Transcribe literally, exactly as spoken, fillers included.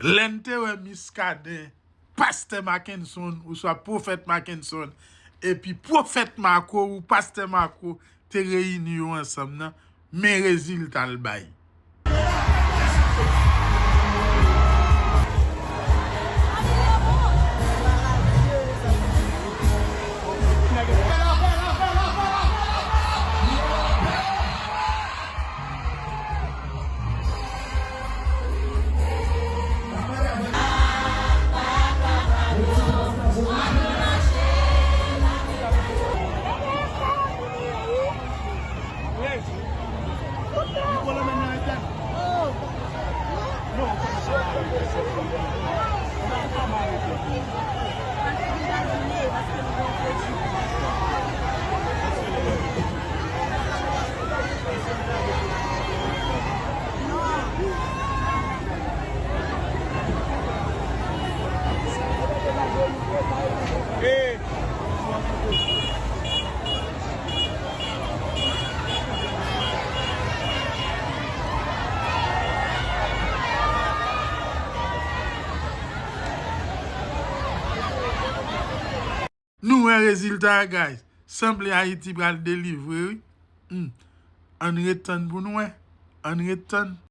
Lè n te wè Miskaden, pastè Mackenson, oswa pwofèt Mackenson, epi pwofèt Marco ou pastè Marco te reyini yo ansanm nan, men rezilta l bay. Nou wè rezilta a, guys. Sanble Ayiti pral delivre, wi. Hmm. Ann ret tann pou n wè. Ann ret tann.